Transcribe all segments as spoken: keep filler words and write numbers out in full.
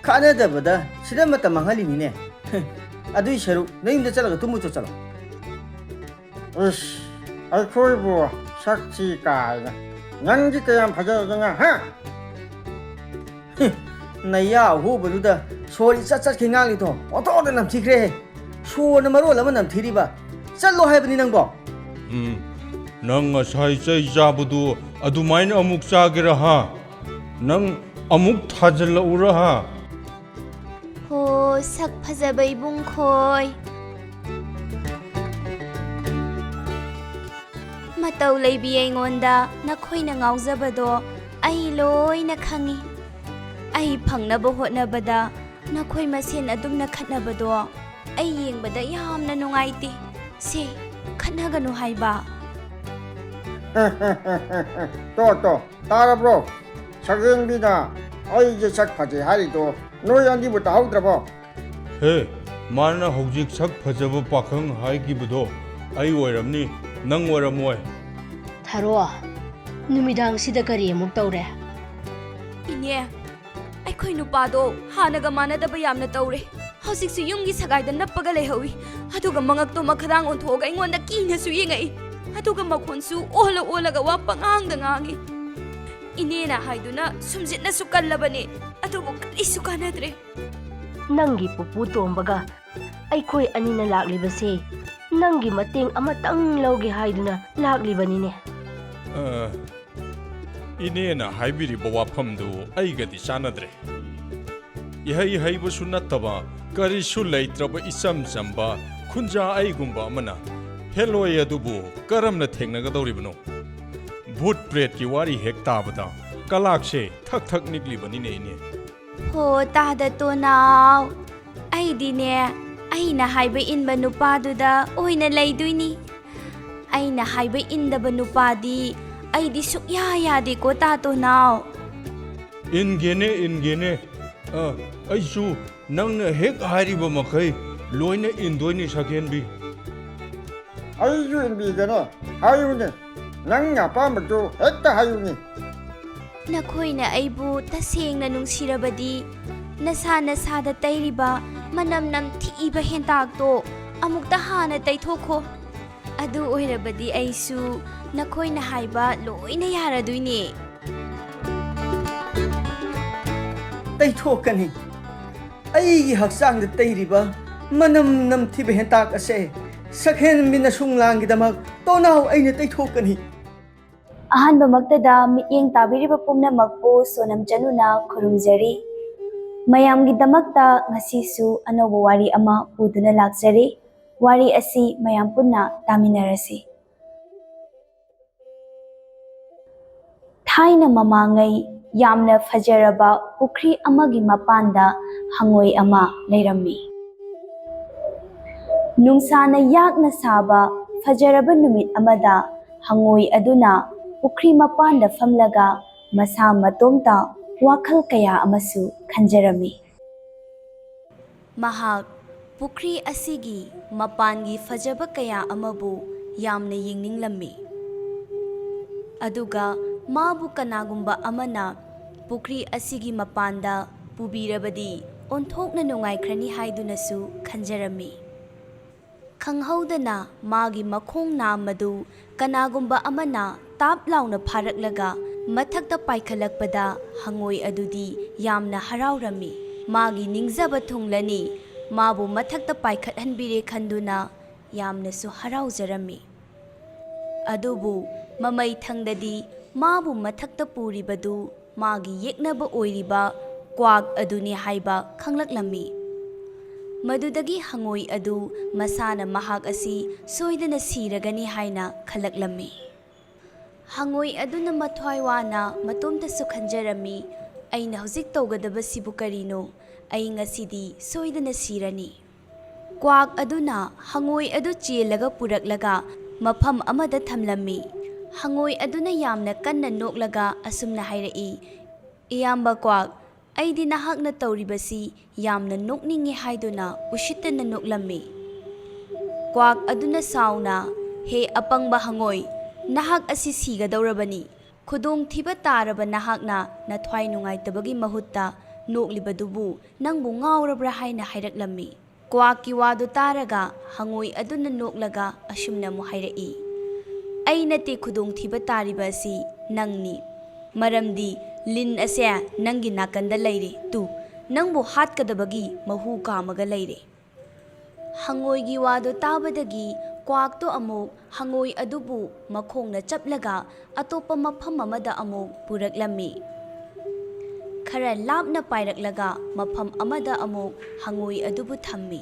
ꯀꯥꯟꯅꯗꯕꯗ ꯁꯤꯗ ꯃꯇꯝ ꯃꯥꯡꯍꯜꯂꯤꯅꯤꯅꯦ꯫ ꯑꯗꯨꯏ ꯁꯔꯨꯛ ꯅꯌꯨꯝꯗ ꯆꯠꯂꯒ ꯇꯨꯝꯃꯨꯆꯣ, ꯆꯠꯂꯣ꯫ ꯏꯁ, ꯑꯩꯈꯣꯏꯕꯨ ꯁꯛ ꯊꯤ ꯀꯥꯏꯅ꯫ ꯅꯪꯗꯤ ꯀꯌꯥꯝ ꯐꯖꯔꯗꯅ, ꯍꯥ? ꯅꯌꯥ ꯑꯍꯣꯕꯗꯨꯗ ꯁꯣꯔ ꯏꯆꯠ ꯆꯠꯈꯤ ꯉꯥꯡꯂꯤꯗꯣ ꯑꯣꯟꯊꯣꯛꯅ ꯅꯝꯊꯤꯈ꯭ꯔꯦꯍꯦ꯫ ꯁꯣꯔꯅ ꯃꯔꯣꯜ ꯑꯃ ꯅꯝꯊꯤꯔꯤꯕ꯫ ꯆꯠꯂꯣ ꯍꯥꯏꯕꯅꯤ ꯅꯪꯕꯣ꯫ ꯎꯝ, ꯅꯪ ꯉꯁꯥꯏ ꯆꯩ ꯆꯥꯕꯗꯨ ꯑꯗꯨꯃꯥꯏꯅ ꯑꯃꯨꯛ ꯆꯥꯒꯦꯔꯥ, ꯍꯥ? ꯅꯪ ꯑꯃꯨꯛ ꯊꯥꯖꯤꯜꯂꯛꯎꯔꯥ, ꯍꯥ? ꯍꯣ, ꯁꯛ ꯐꯖꯕ ꯏꯕꯨꯡ ꯈꯣꯏ꯫ ꯃꯇꯧ ꯂꯩꯕꯤ ꯑꯩꯉꯣꯟꯗ ꯅꯈꯣꯏꯅ ꯉꯥꯎꯖꯕꯗꯣ ꯑꯩ ꯂꯣꯏꯅ ꯈꯪꯏ꯫ ꯑꯩ ꯐꯪꯅꯕ ꯍꯣꯠꯅꯕꯗ ꯅꯈꯣꯏ ꯃꯁꯦꯟ ꯑꯗꯨꯝꯅ ꯈꯠꯅꯕꯗꯣ ꯑꯩ ꯌꯦꯡꯕꯗ ꯌꯥꯝꯅ ꯅꯨꯡꯉꯥꯏꯇꯦ꯫ ꯁꯦ, ꯈꯠꯅꯒꯅꯨ ꯍꯥꯏꯕ꯫ ꯇꯣ, ꯇꯣ, ꯇꯥꯔꯕ꯭ꯔꯣ? ꯁꯛꯍꯦꯟꯕꯤꯅ ꯑꯩꯁꯦ ꯁꯛ ꯐꯖꯩ ꯍꯥꯏꯔꯤꯗꯣ ꯅꯣꯏ ꯑꯅꯤꯕꯨ ꯇꯥꯍꯧꯗ꯭ꯔꯕꯣ? ꯍꯦ, ꯃꯥꯅ ꯍꯧꯖꯤꯛ ꯁꯛ ꯐꯖꯕ ꯄꯥꯈꯪ ꯍꯥꯏꯈꯤꯕꯗꯣ ꯑꯩ ꯑꯣꯏꯔꯝꯅꯤ, ꯅꯪ ꯑꯣꯏꯔꯝꯃꯣꯏ꯫ ꯊꯔꯣ, ꯅꯨꯃꯤꯗꯥꯡꯁꯤꯗ ꯀꯔꯤ ꯑꯃꯨꯛ ꯇꯧꯔꯦ? ꯏꯅꯦ, ꯑꯩꯈꯣꯏ ꯅꯨꯄꯥꯗꯣ ꯍꯥꯟꯅꯒ ꯃꯥꯟꯅꯗꯕ ꯌꯥꯝꯅ ꯇꯧꯔꯦ꯫ ꯍꯧꯖꯤꯛꯁꯨ ꯌꯨꯝꯒꯤ ꯁꯒꯥꯏꯗ ꯅꯞꯄꯒ ꯂꯩꯍꯧꯏ꯫ ꯑꯗꯨꯒ ꯃꯉꯛꯇꯣ ꯃꯈꯥꯗꯥꯡ ꯑꯣꯟꯊꯣꯛꯑꯒ ꯑꯩꯉꯣꯟꯗ ꯀꯤꯅꯁꯨ ꯌꯦꯡꯉꯛꯏ꯫ ꯑꯗꯨꯒ ꯃꯈꯣꯟꯁꯨ ꯑꯣꯜꯂ ꯑꯣꯜꯂꯒ ꯋꯥ ꯄꯉꯥꯡꯗ ꯉꯥꯡꯉꯤ꯫ ꯏꯅꯦꯅ ꯍꯥꯏꯗꯨꯅ ꯁꯨꯝꯖꯤꯠꯅꯁꯨ ꯀꯜꯂꯕꯅꯤ, ꯑꯗꯨꯕꯨ ꯀꯔꯤꯁꯨ ꯀꯥꯟꯅꯗ꯭ꯔꯦ꯫ ꯅꯪꯒꯤ ꯄꯨꯄꯨ ꯇꯣꯝꯕꯒ ꯑꯩꯈꯣꯏ ꯑꯅꯤꯅ ꯂꯥꯛꯂꯤꯕꯁꯦ ꯅꯪꯒꯤ ꯃꯇꯦꯡ ꯑꯃꯇꯪ ꯂꯧꯒꯦ ꯍꯥꯏꯗꯨꯅ ꯂꯥꯛꯂꯤꯕꯅꯤꯅꯦ꯫ ꯑ, ꯏꯅꯦꯅ ꯍꯥꯏꯕꯤꯔꯤꯕ ꯋꯥꯐꯝꯗꯨ ꯑꯩꯒꯗꯤ ꯆꯥꯟꯅꯗ꯭ꯔꯦ꯫ ꯏꯍꯩ ꯍꯩꯕꯁꯨ ꯅꯠꯇꯕ, ꯀꯔꯤꯁꯨ ꯂꯩꯇ꯭ꯔꯕ ꯏꯆꯝ ꯆꯝꯕ ꯈꯨꯟꯖꯥ ꯑꯩꯒꯨꯝꯕ ꯑꯃꯅ ꯍꯦꯂꯣꯏ ꯑꯗꯨꯕꯨ ꯀꯔꯝꯅ ꯊꯦꯡꯅꯒꯗꯧꯔꯤꯕꯅꯣ? ꯚꯨꯠ ꯄ꯭ꯔꯦꯠꯀꯤ ꯋꯥꯔꯤ ꯍꯦꯛ ꯇꯥꯕꯗ ꯀꯂꯥꯛꯁꯦ ꯊꯛ ꯊꯛ ꯅꯤꯛꯂꯤꯕꯅꯤꯅꯦ, ꯏꯅꯦ꯫ ꯍꯣ, ꯇꯥꯗ ꯇꯣꯅꯥꯎ, ꯑꯩꯗꯤꯅꯦ, ꯑꯩꯅ ꯍꯥꯏꯕ ꯏꯟꯕ ꯅꯨꯄꯥꯗꯨꯗ ꯑꯣꯏꯅ ꯂꯩꯗꯣꯏꯅꯤ꯫ ꯑꯩꯅ ꯍꯥꯏꯕ ꯏꯟꯗꯕ ꯅꯨꯄꯥꯗꯤ ꯑꯩꯗꯤ ꯁꯨꯛꯌꯥ ꯌꯥꯗꯦꯀꯣ, ꯇꯥ ꯇꯣꯅꯥꯎ꯫ ꯏꯟꯒꯦꯅꯦ, ꯏꯟꯒꯦꯅꯦ꯫ ꯑ, ꯑꯩꯁꯨ ꯅꯪꯅ ꯍꯦꯛ ꯍꯥꯏꯔꯤꯕ ꯃꯈꯩ ꯂꯣꯏꯅ ꯏꯟꯗꯣꯏꯅꯤ, ꯁꯛꯍꯦꯟꯕꯤ꯫ ꯑꯩꯁꯨ ꯏꯟꯕꯤꯒꯦꯅꯦ꯫ ꯍꯥꯏꯌꯨꯅꯦ, ꯅꯪ ꯑꯄꯥꯝꯕꯗꯨ ꯍꯦꯛꯇ ꯍꯥꯏꯌꯨꯅꯦ꯫ ꯅꯈꯣꯏꯅ ꯑꯩꯕꯨ ꯇꯁꯦꯡꯅ ꯅꯨꯡꯁꯤꯔꯕꯗꯤ, ꯅꯁꯥ ꯅꯁꯥꯗ ꯇꯩꯔꯤꯕ ꯃꯅꯝ ꯅꯝꯊꯤꯕ ꯍꯦꯟꯇꯥꯛꯇꯣ ꯑꯃꯨꯛꯇ ꯍꯥꯟꯅ ꯇꯩꯊꯣꯛꯈꯣ꯫ ꯑꯗꯨ ꯑꯣꯏꯔꯕꯗꯤ ꯑꯩꯁꯨ ꯅꯈꯣꯏꯅ ꯍꯥꯏꯕ ꯂꯣꯏꯅ ꯌꯥꯔꯗꯣꯏꯅꯦ꯫ ꯇꯩꯊꯣꯛꯀꯅꯤ꯫ ꯑꯩꯒꯤ ꯍꯛꯆꯥꯡꯗ ꯇꯩꯔꯤꯕ ꯃꯅꯝ ꯅꯝꯊꯤꯕ ꯍꯦꯟꯇꯥꯛ ꯑꯁꯦ ꯁꯛꯍꯦꯟꯕꯤ ꯅꯁꯨꯡꯂꯥꯡꯒꯤꯗꯃꯛ ꯇꯣꯅꯥꯎ ꯑꯩꯅ ꯇꯩꯊꯣꯛꯀꯅꯤ꯫ ꯑꯍꯥꯟꯕꯃꯛꯇꯗ ꯃꯤꯠꯌꯦꯡ ꯇꯥꯕꯤꯔꯤꯕ ꯄꯨꯝꯅꯃꯛꯄꯨ ꯁꯣꯅꯝ ꯆꯅꯨꯅ ꯈꯨꯔꯨꯝꯖꯔꯤ꯫ ꯃꯌꯥꯝꯒꯤꯗꯃꯛꯇ ꯉꯁꯤꯁꯨ ꯑꯅꯧꯕ ꯋꯥꯔꯤ ꯑꯃ ꯄꯨꯗꯨꯅ ꯂꯥꯛꯆꯔꯤ꯫ ꯋꯥꯔꯤ ꯑꯁꯤ ꯃꯌꯥꯝ ꯄꯨꯟꯅ ꯇꯥꯃꯤꯟꯅꯔꯁꯤ꯫ ꯊꯥꯏꯅ ꯃꯃꯥꯡꯉꯩ ꯌꯥꯝꯅ ꯐꯖꯔꯕ ꯄꯨꯈ꯭ꯔꯤ ꯑꯃꯒꯤ ꯃꯄꯥꯟꯗ ꯍꯉꯣꯏ ꯑꯃ ꯂꯩꯔꯝꯃꯤ꯫ ꯅꯨꯡꯁꯥꯅ ꯌꯥꯛꯅ ꯁꯥꯕ ꯐꯖꯔꯕ ꯅꯨꯃꯤꯠ ꯑꯃꯗ ꯍꯉꯣꯏ ꯑꯗꯨꯅ ꯄꯨꯈ꯭ꯔꯤ ꯃꯄꯥꯟꯗ ꯐꯝꯂꯒ ꯃꯁꯥ ꯃꯇꯣꯝꯇ ꯋꯥꯈꯜ ꯀꯌꯥ ꯑꯃꯁꯨ ꯈꯟꯖꯔꯝꯃꯤ꯫ ꯃꯍꯥꯛ ꯄꯨꯈ꯭ꯔꯤ ꯑꯁꯤꯒꯤ ꯃꯄꯥꯟꯒꯤ ꯐꯖꯕ ꯀꯌꯥ ꯑꯃꯕꯨ ꯌꯥꯝꯅ ꯌꯦꯡꯅꯤꯡꯂꯝꯃꯤ꯫ ꯑꯗꯨꯒ ꯃꯥꯕꯨ ꯀꯅꯥꯒꯨꯝꯕ ꯑꯃꯅ ꯄꯨꯈ꯭ꯔꯤ ꯑꯁꯤꯒꯤ ꯃꯄꯥꯟꯗ ꯄꯨꯕꯤꯔꯕꯗꯤ ꯑꯣꯟꯊꯣꯛꯅ ꯅꯨꯡꯉꯥꯏꯈ꯭ꯔꯅꯤ ꯍꯥꯏꯗꯨꯅꯁꯨ ꯈꯟꯖꯔꯝꯃꯤ꯫ ꯈꯪꯍꯧꯗꯅ ꯃꯥꯒꯤ ꯃꯈꯣꯡ ꯅꯥꯝꯃꯗꯨ ꯀꯅꯥꯒꯨꯝꯕ ꯑꯃꯅ ꯇꯥꯞ ꯂꯥꯎꯅ ꯐꯥꯔꯛꯂꯒ ꯃꯊꯛꯇ ꯄꯥꯏꯈꯠꯂꯛꯄꯗ ꯍꯉꯣꯏ ꯑꯗꯨꯗꯤ ꯌꯥꯝꯅ ꯍꯔꯥꯎꯔꯝꯃꯤ꯫ ꯃꯥꯒꯤ ꯅꯤꯡꯖꯕ ꯊꯨꯡꯂꯅꯤ, ꯃꯥꯕꯨ ꯃꯊꯛꯇ ꯄꯥꯏꯈꯠꯍꯟꯕꯤꯔꯦ ꯈꯟꯗꯨꯅ ꯌꯥꯝꯅꯁꯨ ꯍꯔꯥꯎꯖꯔꯝꯃꯤ꯫ ꯑꯗꯨꯕꯨ ꯃꯃꯩꯊꯪꯗꯗꯤ ꯃꯥꯕꯨ ꯃꯊꯛꯇ ꯄꯨꯔꯤꯕꯗꯨ ꯃꯥꯒꯤ ꯌꯦꯛꯅꯕ ꯑꯣꯏꯔꯤꯕ ꯀ꯭ꯋꯥꯛ ꯑꯗꯨꯅꯤ ꯍꯥꯏꯕ ꯈꯪꯂꯛꯂꯝꯃꯤ꯫ ꯃꯗꯨꯗꯒꯤ ꯍꯉꯣꯏ ꯑꯗꯨ ꯃꯁꯥꯅ ꯃꯍꯥꯛ ꯑꯁꯤ ꯁꯣꯏꯗꯅ ꯁꯤꯔꯒꯅꯤ ꯍꯥꯏꯅ ꯈꯜꯂꯛꯂꯝꯃꯤ꯫ ꯍꯉꯣꯏ ꯑꯗꯨꯅ ꯃꯊ꯭ꯋꯥꯏ ꯋꯥꯅ ꯃꯇꯣꯝꯇꯁꯨ ꯈꯟꯖꯔꯝꯃꯤ, "ꯑꯩꯅ ꯍꯧꯖꯤꯛ ꯇꯧꯒꯗꯕꯁꯤꯕꯨ ꯀꯔꯤꯅꯣ? ꯑꯩ ꯉꯁꯤꯗꯤ ꯁꯣꯏꯗꯅ ꯁꯤꯔꯅꯤ"꯫ ꯀ꯭ꯋꯥꯛ ꯑꯗꯨꯅ ꯍꯉꯣꯏ ꯑꯗꯨ ꯆꯦꯜꯂꯒ ꯄꯨꯔꯛꯂꯒ ꯃꯐꯝ ꯑꯃꯗ ꯊꯝꯂꯝꯃꯤ꯫ ꯍꯉꯣꯏ ꯑꯗꯨꯅ ꯌꯥꯝꯅ ꯀꯟꯅ ꯅꯣꯛꯂꯒ ꯑꯁꯨꯝꯅ ꯍꯥꯏꯔꯛꯏ, "ꯏꯌꯥꯝꯕ ꯀ꯭ꯋꯥꯛ, ꯑꯩꯗꯤ ꯅꯍꯥꯛꯅ ꯇꯧꯔꯤꯕꯁꯤ ꯌꯥꯝꯅ ꯅꯣꯛꯅꯤꯡꯉꯤ" ꯍꯥꯏꯗꯨꯅ ꯎꯁꯤꯠꯇꯅ ꯅꯣꯛꯂꯝꯃꯤ꯫ ꯀ꯭ꯋꯥꯛ ꯑꯗꯨꯅ ꯁꯥꯎꯅ, "ꯍꯦ ꯑꯄꯪꯕ ꯍꯉꯣꯏ, ꯅꯍꯥꯛ ꯑꯁꯤ ꯁꯤꯒꯗꯧꯔꯕꯅꯤ꯫ ꯈꯨꯗꯣꯡꯊꯤꯕ ꯇꯥꯔꯕ ꯅꯍꯥꯛꯅ ꯅꯊ꯭ꯋꯥꯏ ꯅꯨꯡꯉꯥꯏꯇꯕꯒꯤ ꯃꯍꯨꯠꯇ ꯅꯣꯛꯂꯤꯕꯗꯨꯕꯨ ꯅꯪꯕꯨ ꯉꯥꯎꯔꯕ꯭ꯔꯥ ꯍꯥꯏꯅ ꯍꯥꯏꯔꯛꯂꯝꯃꯤ꯫ ꯀ꯭ꯋꯥꯛꯀꯤ ꯋꯥꯗꯨ ꯇꯥꯔꯒ ꯍꯉꯣꯏ ꯑꯗꯨꯅ ꯅꯣꯛꯂꯒ ꯑꯁꯨꯝꯅ ꯑꯃꯨꯛ ꯍꯥꯏꯔꯛꯏ, "ꯑꯩ ꯅꯠꯇꯦ ꯈꯨꯗꯣꯡꯊꯤꯕ ꯇꯥꯔꯤꯕ ꯑꯁꯤ, ꯅꯪꯅꯤ꯫ ꯃꯔꯝꯗꯤ ꯂꯤꯟ ꯑꯁꯦ ꯅꯪꯒꯤ ꯅꯥꯀꯟꯗ ꯂꯩꯔꯦ꯫ ꯇꯨ, ꯅꯪꯕꯨ ꯍꯥꯠꯀꯗꯕꯒꯤ ꯃꯍꯨ ꯀꯥꯝꯃꯒ ꯂꯩꯔꯦ꯫" ꯍꯉꯣꯏꯒꯤ ꯋꯥꯗꯨ ꯇꯥꯕꯗꯒꯤ ꯀ꯭ꯋꯥꯛꯇꯨ ꯑꯃꯨꯛ ꯍꯉꯣꯏ ꯑꯗꯨꯕꯨ ꯃꯈꯣꯡꯅ ꯆꯞꯂꯒ ꯑꯇꯣꯞꯄ ꯃꯐꯝ ꯑꯃꯗ ꯑꯃꯨꯛ ꯄꯨꯔꯛꯂꯝꯃꯤ꯫ ꯈꯔ ꯂꯥꯞꯅ ꯄꯥꯏꯔꯛꯂꯒ ꯃꯐꯝ ꯑꯃꯗ ꯑꯃꯨꯛ ꯍꯉꯣꯏ ꯑꯗꯨꯕꯨ ꯊꯝꯃꯤ꯫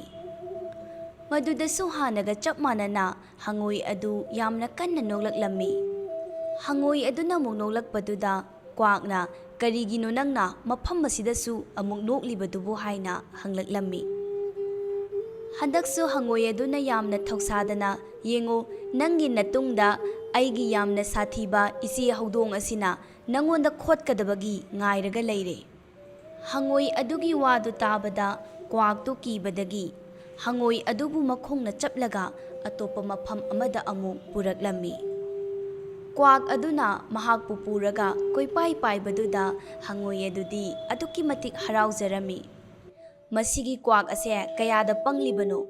ꯃꯗꯨꯗꯁꯨ ꯍꯥꯟꯅꯒ ꯆꯞ ꯃꯥꯟꯅꯅ ꯍꯉꯣꯏ ꯑꯗꯨ ꯌꯥꯝꯅ ꯀꯟꯅ ꯅꯣꯛꯂꯛꯂꯝꯃꯤ꯫ ꯍꯉꯣꯏ ꯑꯗꯨꯅ ꯑꯃꯨꯛ ꯅꯣꯛꯂꯛꯄꯗꯨꯗ ꯀ꯭ꯋꯥꯛꯅ, "ꯀꯔꯤꯒꯤꯅꯣ ꯅꯪꯅ ꯃꯐꯝ ꯑꯁꯤꯗꯁꯨ ꯑꯃꯨꯛ ꯅꯣꯛꯂꯤꯕꯗꯨꯕꯨ?" ꯍꯥꯏꯅ ꯍꯪꯂꯛꯂꯝꯃꯤ꯫ ꯍꯟꯗꯛꯁꯨ ꯍꯉꯣꯏ ꯑꯗꯨꯅ ꯌꯥꯝꯅ ꯊꯧꯁꯥꯗꯅ, "ꯌꯦꯡꯉꯨ, ꯅꯪꯒꯤ ꯅꯇꯨꯡꯗ ꯑꯩꯒꯤ ꯌꯥꯝꯅ ꯁꯥꯊꯤꯕ ꯏꯆꯦ ꯍꯧꯗꯣꯡ ꯑꯁꯤꯅ ꯅꯪꯉꯣꯟꯗ ꯈꯣꯠꯀꯗꯕꯒꯤ ꯉꯥꯏꯔꯒ ꯂꯩꯔꯦ꯫" ꯍꯉꯣꯏ ꯑꯗꯨꯒꯤ ꯋꯥꯗꯨ ꯇꯥꯕꯗ ꯀ꯭ꯋꯥꯛꯇꯨ ꯀꯤꯕꯗꯒꯤ ꯍꯉꯣꯏ ꯑꯗꯨꯕꯨ ꯃꯈꯣꯡꯅ ꯆꯞꯂꯒ ꯑꯇꯣꯞꯄ ꯃꯐꯝ ꯑꯃꯗ ꯑꯃꯨꯛ ꯄꯨꯔꯛꯂꯝꯃꯤ꯫ ꯀ꯭ꯋꯥꯛ ꯑꯗꯨꯅ ꯃꯍꯥꯛꯄꯨ ꯄꯨꯔꯒ ꯀꯣꯏꯄꯥꯏ ꯄꯥꯏꯕꯗꯨꯗ ꯍꯉꯣꯏ ꯑꯗꯨꯗꯤ ꯑꯗꯨꯛꯀꯤ ꯃꯇꯤꯛ ꯍꯔꯥꯎꯖꯔꯝꯃꯤ꯫ "ꯃꯁꯤꯒꯤ ꯀ꯭ꯋꯥꯛ ꯑꯁꯦ ꯀꯌꯥꯗ ꯄꯪꯂꯤꯕꯅꯣ!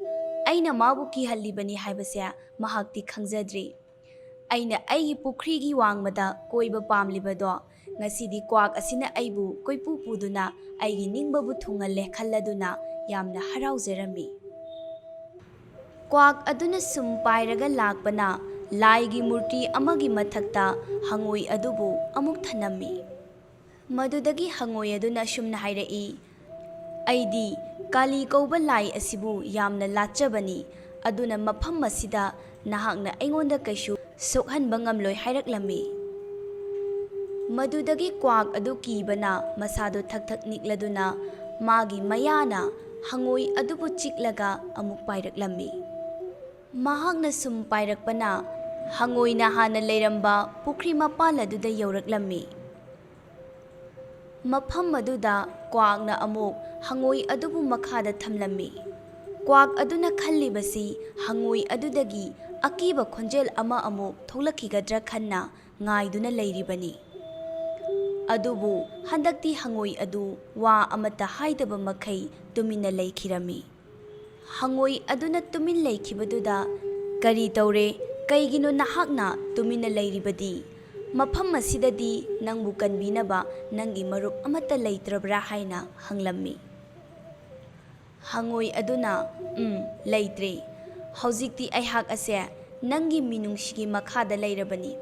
ꯑꯩꯅ ꯃꯥꯕꯨ ꯀꯤꯍꯜꯂꯤꯕꯅꯤ ꯍꯥꯏꯕꯁꯦ ꯃꯍꯥꯛꯇꯤ ꯈꯪꯖꯗ꯭ꯔꯤ꯫ ꯑꯩꯅ ꯑꯩꯒꯤ ꯄꯨꯈ꯭ꯔꯤꯒꯤ ꯋꯥꯡꯃꯗ ꯀꯣꯏꯕ ꯄꯥꯝꯂꯤꯕꯗꯣ, ꯉꯁꯤꯗꯤ ꯀ꯭ꯋꯥꯛ ꯑꯁꯤꯅ ꯑꯩꯕꯨ ꯀꯣꯏꯄꯨ ꯄꯨꯗꯨꯅ ꯑꯩꯒꯤ ꯅꯤꯡꯕꯕꯨ ꯊꯨꯡꯍꯜꯂꯦ" ꯈꯜꯂꯗꯨꯅ ꯌꯥꯝꯅ ꯍꯔꯥꯎꯖꯔꯝꯃꯤ꯫ ꯀ꯭ꯋꯥꯛ ꯑꯗꯨꯅ ꯁꯨꯝ ꯄꯥꯏꯔꯒ ꯂꯥꯛꯄꯅ ꯂꯥꯏꯒꯤ ꯃꯨꯔꯇꯤ ꯑꯃꯒꯤ ꯃꯊꯛꯇ ꯍꯉꯣꯏ ꯑꯗꯨꯕꯨ ꯑꯃꯨꯛ ꯊꯅꯝꯃꯤ꯫ ꯃꯗꯨꯗꯒꯤ ꯍꯉꯣꯏ ꯑꯗꯨꯅ ꯑꯁꯨꯝꯅ ꯍꯥꯏꯔꯛꯏ, "ꯑꯩꯗꯤ ꯀꯥꯂꯤ ꯀꯧꯕ ꯂꯥꯏ ꯑꯁꯤꯕꯨ ꯌꯥꯝꯅ ꯂꯥꯠꯆꯕꯅꯤ, ꯑꯗꯨꯅ ꯃꯐꯝ ꯑꯁꯤꯗ ꯅꯍꯥꯛꯅ ꯑꯩꯉꯣꯟꯗ ꯀꯩꯁꯨ ꯁꯣꯛꯍꯟꯕ ꯉꯝꯂꯣꯏ" ꯍꯥꯏꯔꯛꯂꯝꯃꯤ꯫ ꯃꯗꯨꯗꯒꯤ ꯀ꯭ꯋꯥꯛ ꯑꯗꯨ ꯀꯤꯕꯅ ꯃꯁꯥꯗꯨ ꯊꯛ ꯊꯛ ꯅꯤꯛꯂꯗꯨꯅ ꯃꯥꯒꯤ ꯃꯌꯥꯅ ꯍꯉꯣꯏ ꯑꯗꯨꯕꯨ ꯆꯤꯛꯂꯒ ꯑꯃꯨꯛ ꯄꯥꯏꯔꯛꯂꯝꯃꯤ꯫ ꯃꯍꯥꯛꯅ ꯁꯨꯝ ꯄꯥꯏꯔꯛꯄꯅ ꯍꯉꯣꯏꯅ ꯍꯥꯟꯅ ꯂꯩꯔꯝꯕ ꯄꯨꯈ꯭ꯔꯤ ꯃꯄꯥꯜ ꯑꯗꯨꯗ ꯌꯧꯔꯛꯂꯝꯃꯤ꯫ ꯃꯐꯝ ꯑꯗꯨꯗ ꯀ꯭ꯋꯥꯛꯅ ꯑꯃꯨꯛ ꯍꯉꯣꯏ ꯑꯗꯨꯕꯨ ꯃꯈꯥꯗ ꯊꯝꯂꯝꯃꯤ꯫ ꯀ꯭ꯋꯥꯛ ꯑꯗꯨꯅ ꯈꯜꯂꯤꯕꯁꯤ ꯍꯉꯣꯏ ꯑꯗꯨꯗꯒꯤ ꯑꯀꯤꯕ ꯈꯣꯟꯖꯦꯜ ꯑꯃ ꯑꯃꯨꯛ ꯊꯣꯛꯂꯛꯈꯤꯒꯗ꯭ꯔꯥ ꯈꯟꯅ ꯉꯥꯏꯗꯨꯅ ꯂꯩꯔꯤꯕꯅꯤ꯫ ꯑꯗꯨꯕꯨ ꯍꯟꯗꯛꯇꯤ ꯍꯪꯉꯣꯏ ꯑꯗꯨ ꯋꯥ ꯑꯃꯠꯇ ꯍꯥꯏꯗꯕ ꯃꯈꯩ ꯇꯨꯃꯤꯟꯅ ꯂꯩꯈꯤꯔꯝꯃꯤ꯫ ꯍꯪꯉꯣꯏ ꯑꯗꯨꯅ ꯇꯨꯃꯤꯟ ꯂꯩꯈꯤꯕꯗꯨꯗ, "ꯀꯔꯤ ꯇꯧꯔꯦ? ꯀꯩꯒꯤꯅꯣ ꯅꯍꯥꯛꯅ ꯇꯨꯃꯤꯟꯅ ꯂꯩꯔꯤꯕꯗꯤ? ꯃꯐꯝ ꯑꯁꯤꯗꯗꯤ ꯅꯪꯕꯨ ꯀꯟꯕꯤꯅꯕ ꯅꯪꯒꯤ ꯃꯔꯨꯞ ꯑꯃꯠꯇ ꯂꯩꯇ꯭ꯔꯕ꯭ꯔꯥ?" ꯍꯥꯏꯅ ꯍꯪꯂꯝꯃꯤ꯫ ꯍꯪꯉꯣꯏ ꯑꯗꯨꯅ, "ꯎꯝ, ꯂꯩꯇ꯭ꯔꯦ꯫ ꯍꯧꯖꯤꯛꯇꯤ ꯑꯩꯍꯥꯛ ꯑꯁꯦ ꯅꯪꯒꯤ ꯃꯤꯅꯨꯡꯁꯤꯒꯤ ꯃꯈꯥꯗ ꯂꯩꯔꯕꯅꯤ꯫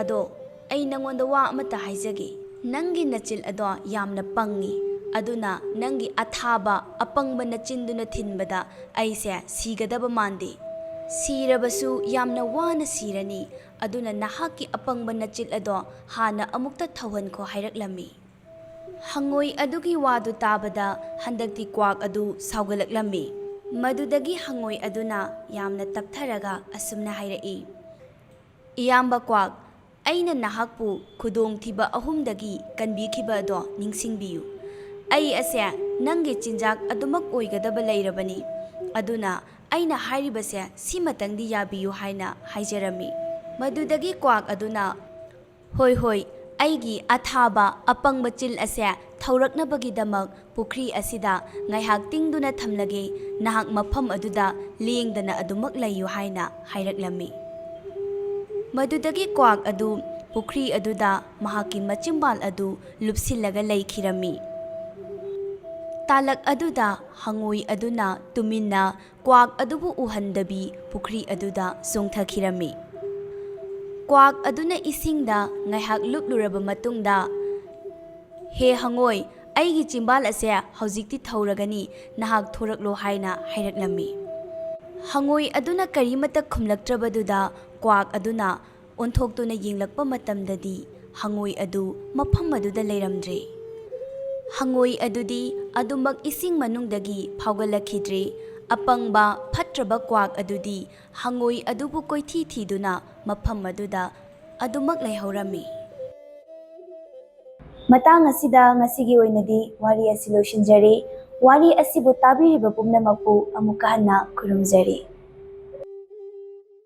ꯑꯗꯣ ꯑꯩ ꯅꯉꯣꯟꯗ ꯋꯥ ꯑꯃꯠꯇ ꯍꯥꯏꯖꯒꯦ꯫ ꯅꯪꯒꯤ ꯅꯆꯤꯜ ꯑꯗꯣ ꯌꯥꯝꯅ ꯄꯪꯉꯤ, ꯑꯗꯨꯅ ꯅꯪꯒꯤ ꯑꯊꯥꯕ, ꯑꯄꯪꯕ ꯅꯆꯤꯟꯗꯨꯅ ꯊꯤꯟꯕꯗ ꯑꯩꯁꯦ ꯁꯤꯒꯗꯕ ꯃꯥꯟꯗꯦ꯫ ꯁꯤꯔꯕꯁꯨ ꯌꯥꯝꯅ ꯋꯥꯅ ꯁꯤꯔꯅꯤ, ꯑꯗꯨꯅ ꯅꯍꯥꯛꯀꯤ ꯑꯄꯪꯕ ꯅꯆꯤꯜ ꯑꯗꯣ ꯍꯥꯟꯅ ꯑꯃꯨꯛꯇ ꯊꯧꯍꯟꯈꯣ" ꯍꯥꯏꯔꯛꯂꯝꯃꯤ꯫ ꯍꯪꯉꯣꯏ ꯑꯗꯨꯒꯤ ꯋꯥꯗꯨ ꯇꯥꯕꯗ ꯍꯟꯗꯛꯇꯤ ꯀ꯭ꯋꯥꯛ ꯑꯗꯨ ꯁꯥꯎꯒꯠꯂꯛꯂꯝꯃꯤ꯫ ꯃꯗꯨꯗꯒꯤ ꯍꯪꯉꯣꯏ ꯑꯗꯨꯅ ꯌꯥꯝꯅ ꯇꯞꯊꯔꯒ ꯑꯁꯨꯝꯅ ꯍꯥꯏꯔꯛꯏ, "ꯏꯌꯥꯝꯕ ꯀ꯭ꯋꯥꯛ, ꯑꯩꯅ ꯅꯍꯥꯛꯄꯨ ꯈꯨꯗꯣꯡꯊꯤꯕ ꯑꯍꯨꯝꯗꯒꯤ ꯀꯟꯕꯤꯈꯤꯕ ꯑꯗꯣ ꯅꯤꯡꯁꯤꯡꯕꯤꯌꯨ꯫ ꯑꯩ ꯑꯁꯦ ꯅꯪꯒꯤ ꯆꯤꯟꯖꯥꯛ ꯑꯗꯨꯃꯛ ꯑꯣꯏꯒꯗꯕ ꯂꯩꯔꯕꯅꯤ, ꯑꯗꯨꯅ ꯑꯩꯅ ꯍꯥꯏꯔꯤꯕꯁꯦ ꯁꯤꯃꯇꯪꯗꯤ ꯌꯥꯕꯤꯌꯨ" ꯍꯥꯏꯅ ꯍꯥꯏꯖꯔꯝꯃꯤ꯫ ꯃꯗꯨꯗꯒꯤ ꯀ꯭ꯋꯥꯛ ꯑꯗꯨꯅ, "ꯍꯣꯏ, ꯍꯣꯏ, ꯑꯩꯒꯤ ꯑꯊꯥꯕ ꯑꯄꯪꯕ ꯆꯤꯜ ꯑꯁꯦ ꯊꯧꯔꯛꯅꯕꯒꯤꯗꯃꯛ ꯄꯨꯈ꯭ꯔꯤ ꯑꯁꯤꯗ ꯉꯥꯏꯍꯥꯛ ꯇꯤꯡꯗꯨꯅ ꯊꯝꯂꯒꯦ, ꯅꯍꯥꯛ ꯃꯐꯝ ꯑꯗꯨꯗ ꯂꯦꯡꯗꯅ ꯑꯗꯨꯃꯛ ꯂꯩꯌꯨ" ꯍꯥꯏꯅ ꯍꯥꯏꯔꯛꯂꯝꯃꯤ꯫ ꯃꯗꯨꯗꯒꯤ ꯀ꯭ꯋꯥꯛ ꯑꯗꯨ ꯄꯨꯈ꯭ꯔꯤ ꯑꯗꯨꯗ ꯃꯍꯥꯛꯀꯤ ꯃꯆꯤꯝꯕꯥꯜ ꯑꯗꯨ ꯂꯨꯞꯁꯤꯜꯂꯒ ꯂꯩꯈꯤꯔꯝꯃꯤ꯫ ꯇꯥꯂꯛ ꯑꯗꯨꯗ ꯍꯪꯉꯣꯏ ꯑꯗꯨꯅ ꯇꯨꯃꯤꯟꯅ ꯀ꯭ꯋꯥꯛ ꯑꯗꯨꯕꯨ ꯎꯍꯟꯗꯕꯤ ꯄꯨꯈ꯭ꯔꯤ ꯑꯗꯨꯗ ꯆꯣꯡꯊꯈꯤꯔꯝꯃꯤ꯫ ꯀ꯭ꯋꯥꯛ ꯑꯗꯨꯅ ꯏꯁꯤꯡꯗ ꯉꯥꯏꯍꯥꯛ ꯂꯨꯞꯂꯨꯔꯕ ꯃꯇꯨꯡꯗ, "ꯍꯦ ꯍꯪꯉꯣꯏ, ꯑꯩꯒꯤ ꯆꯤꯝꯕꯥꯜ ꯑꯁꯦ ꯍꯧꯖꯤꯛꯇꯤ ꯊꯧꯔꯒꯅꯤ, ꯅꯍꯥꯛ ꯊꯣꯔꯛꯂꯣ" ꯍꯥꯏꯅ ꯍꯥꯏꯔꯛꯂꯝꯃꯤ꯫ ꯍꯪꯉꯣꯏ ꯑꯗꯨꯅ ꯀꯔꯤꯃꯠꯇ ꯈꯨꯝꯂꯛꯇ꯭ꯔꯕꯗꯨꯗ ꯀ꯭ꯋꯥꯛ ꯑꯗꯨꯅ ꯑꯣꯟꯊꯣꯛꯇꯨꯅ ꯌꯦꯡꯂꯛꯄ ꯃꯇꯝꯗꯗꯤ ꯍꯪꯉꯣꯏ ꯑꯗꯨ ꯃꯐꯝ ꯑꯗꯨꯗ ꯂꯩꯔꯝꯗ꯭ꯔꯦ꯫ ꯍꯪꯉꯣꯏ ꯑꯗꯨꯗꯤ ꯑꯗꯨꯃꯛ ꯏꯁꯤꯡ ꯃꯅꯨꯡꯗꯒꯤ ꯐꯥꯎꯒꯠꯂꯛꯈꯤꯗ꯭ꯔꯦ꯫ ꯑꯄꯪꯕ, ꯐꯠꯇ꯭ꯔꯕ ꯀ꯭ꯋꯥꯛ ꯑꯗꯨꯗꯤ ꯍꯪꯉꯣꯏ ꯑꯗꯨꯕꯨ ꯀꯣꯏꯊꯤ ꯊꯤꯗꯨꯅ ꯃꯐꯝ ꯑꯗꯨꯗ ꯑꯗꯨꯃꯛ ꯂꯩꯍꯧꯔꯝꯃꯤ꯫ ꯃꯇꯥꯡ ꯑꯁꯤꯗ ꯉꯁꯤꯒꯤ ꯑꯣꯏꯅꯗꯤ ꯋꯥꯔꯤ ꯑꯁꯤ ꯂꯣꯏꯁꯤꯟꯖꯔꯦ꯫ ꯋꯥꯔꯤ ꯑꯁꯤꯕꯨ ꯇꯥꯕꯤꯔꯤꯕ ꯄꯨꯝꯅꯃꯛꯄꯨ ꯑꯃꯨꯛꯀ ꯍꯟꯅ ꯈꯨꯔꯨꯝꯖꯔꯤ꯫